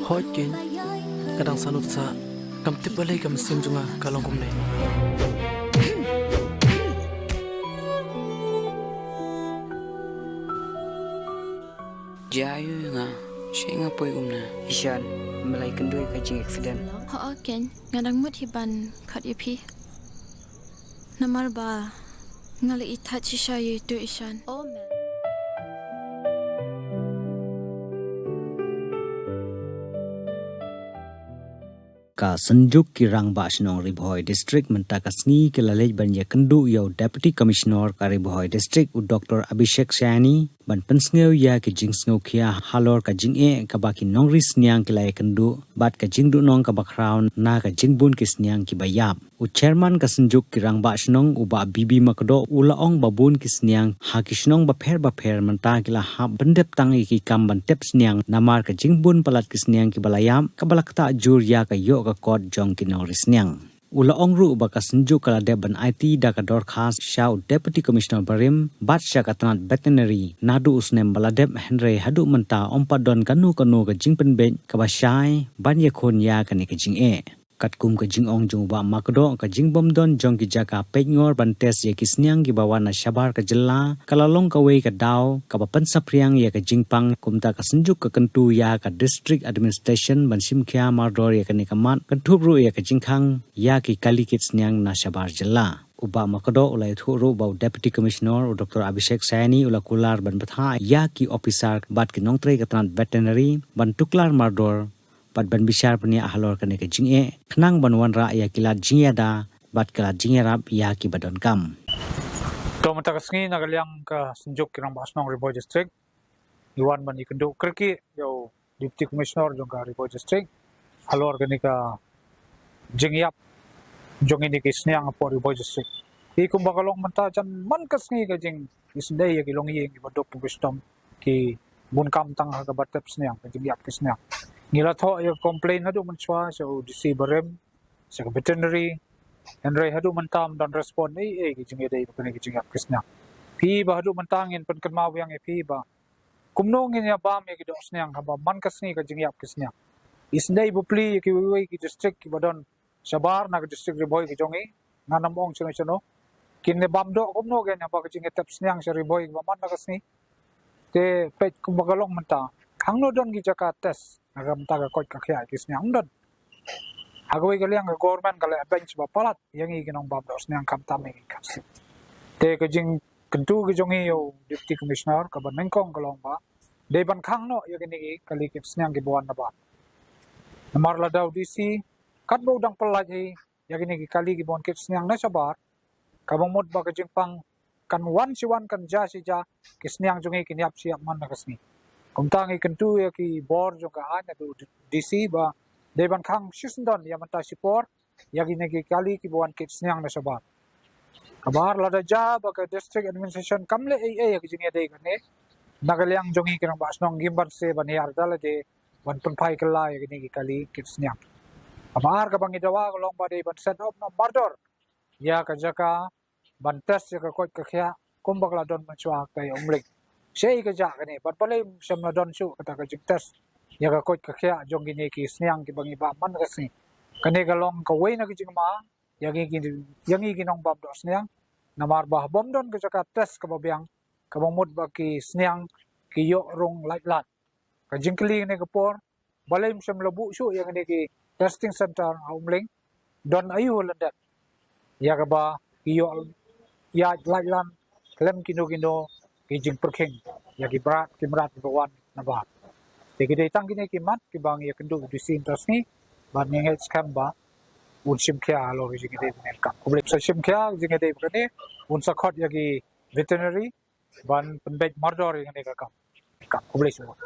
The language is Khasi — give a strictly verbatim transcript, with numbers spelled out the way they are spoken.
Hooid keiñ, ka dang sahnud sah. Kam tip balei ka mynsiem jong nga ka long kumne. Jia ïa nga, sha nga poi kumne. Ishan, me la ïakynduh ïa ka jingaccident? Hooid keiñ, nga dang mut hi ban khot ïa phi. Namar ba nga la ïeit shisha ïa i to Ishan. Oh man. Ka Synjuk ki Rangbah Shnong Ri Bhoi District mynta ka sngi ki la leit ban ïakynduh ïa u Deputy Commissioner ka Ri Bhoi District, u Doctor Abhishek Saini, ban pynsngew ïa ki jingsngewkhia halor ka jingeh kaba ki nongri sniang ki la ïakynduh bad ka jingduhnong kaba khraw na ka jingbun ki sniang kiba ïap. U Chairman ka Synjuk ki Rangbah Shnong, u Bah B B Makdoh, u la ong ba bun ki sniang ha ki shnong bapher bapher mynta ki la hap pyndep tang ïa ki kam ban tep sniang namar ka jingbun palat ki sniang kiba la ïap, kaba la ktah jur ïa ka ïoh ka kot jong ki nongri sniang. U la ong ruh ba ka Synjuk ka la dep ban aiti da ka dorkhas sha u Deputy Commissioner barim bad sha ka tnat Veterinary naduh u snem ba la dep, hynrei haduh mynta ym pat don kano kano ka jingpynbeit kaba shai ban ïakhun ïa kane ka jingeh. Katkum ka jingong jong u Bah Makdoh, ka jingbymdon jong ki jaka peitngor ban test ïa ki sniang kiba wan na shabar ka jylla ka la long kawei ka daw kaba pynsaphriang ïa ka jingpang, kumta ka Synjuk ka kyntu ïa ka District Administration ban shimkhia mardor ïa kane ka mat, kynthup ruh ïa ka jingkhang ïa ki kali kit sniang na shabar jylla. U Bah Makdoh u la ïathuh ruh ba u Deputy Commissioner, u Doctor Abhishek Saini, u la kular ban bthah ïa ki ophisar bad ki nongtrei ka tnat Veterinary ban tuklar mardor bad ban bishar bniah halor kane ka jingeh, khnang ban wanrah ïa ki lad jingïada bad ki lad jingïarap ïa kiba donkam. To mynta ka sngi na ka liang ka Synjuk ki Rangbah Shnong Ri Bhoi District, ngi wan ban ïakynduh kyrkieh ïa u Deputy Commissioner jong ka Ri Bhoi District halor kane ka jingïap jong kine ki sniang hapoh Ri Bhoi District. Te kumba ka long mynta, jan man ka sngi ka jingisynei ïa ki longïing kiba duk kiba shitom, ki bun kam tang ha kaba tep sniang, ka jingïap ki sniang. Ngi la thoh ïa ka complain haduh mynshuwa sha u D C barim, sha ka Veterinary, hynrei haduh mynta ym don respond ei ei ki jingïadei bad kane ki jingïap ki sniang. Phi, ba haduh mynta ngin pynkynmaw biang ïa phi ba kumno ngin ïa bam ïa ki doh sniang haba man ka sngi ka jingïap ki sniang. Isynei bapli ïa kiwei kiwei ki district kiba don shabar na ka District Ri Bhoi ka jong ngi, ngan ym ong shano shano. Kin ïa bam doh kumno kein haba ka jingïatep sniang sha Ri Bhoi kaba man na ka sngi. Te peit kumba ka long mynta, hangno don ki jaka test na ka bynta ka koit ka khiah ki sniang? Ym don. Ha kawei ka liang ka government ka leh bench ba palat ïa ngi ki nongbam doh sniang, khamtam ïa ngi ki Khasi. Te ka jingkyntu ka jong ngi ïa u Deputy Commissioner kaba nyngkong ka long ba dei ban khang noh ïa kine ki kali kit sniang kiba wan na bar. Namar lada u D C katba u dang pyllait hi ïa kine ki kali kiba wan kit sniang na shabar, kaba mut ba ka jingpang kan wan shi wan, kan jia shi jia, ki sniang jong ngi kin ïap shi ïap man na ka sngi. Kumta ngi kyntu ïa ki bor jong ka aiñ, ïa u D C ba dei ban khang shisyndon ïa mynta shipor ïa kine ki kali kiba wan kit sniang na shabar. Kaba ar, lada jia ba ka District Administration kam leh ei ei ïa ka jingïadei kane, na ka liang jong ngi ki Rangbah Shnong ngim banse ban hiar da lade ban pynphai kylla ïa kine ki kali kit sniang. Kaba ar kaba ngi dawa ka long ba dei ban set up noh mardor ïa ka jaka ban test ïa ka koit ka khiah kumba ka la don mynshuwa ha Umling. Shaei ka jia kane, bad balei ym shym la don shuh kata ka jingtest ïa ka koit ka khiah jong kine ki sniang kiba ngi bam man ka sngi? Kane ka long kawei na ka jingma ïa ngi ki, ïa ngi ki nongbam doh sniang. Namar ba haba ym don ka jaka test kaba biang, kaba mut ba ki sniang ki ïoh rung lait lait. Ka jingkylli kane ka por, balei ym shym la buh shuh ïa kine ki testing center ha Umling? Don aïu lyndet ïa kaba ki ïoh ïaid lait lait khlem kino kino ki jingpyrkhing ïa ki mrad ki mrad kiba wan na bar? Te ki dei tang kine ki mat kiba ngi ïakynduh ïa u D C mynta ka sngi, bad ngi ngeit skhem ba un shim khia halor ka jingïadei kane ka kam. Khublei, sa shim khia ka jingïadei kane, un sa khot ïa ki Veterinary ban pynbeit mardor ïa kane ka kam. Khublei shibun.